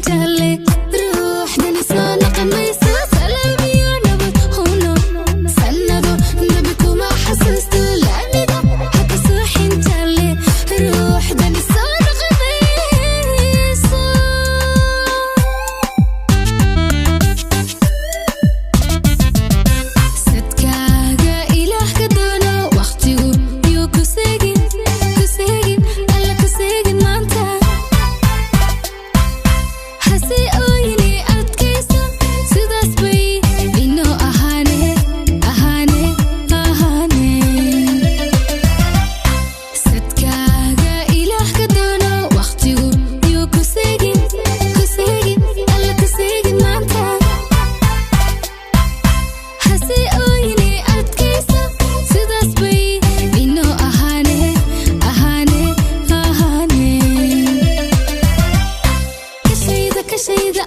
Jaalle ruuxdani soo naqamayso, salaam iyo nabad huno, sannado nabi kuma xasuusto, laamida haka suuxin jaalle, ruuxdani soo naqamayso. Sadkaaga Ilaah ka doono, waqtigu yuu ku seegin, ku seegin, Alla ku seegin maanta. Hase ooyini, adkayso, sidaas bay inoo ahaane, ahaane, ahaane. Sadkaaga Ilaah ka doono, waqtigu yuu ku seegin, ku seegin, Alla ku seegin maanta. Hase ooyini, adkayso, sidaas bay inoo ahaane, ahaane, ahaane. Kashayda, kashayda.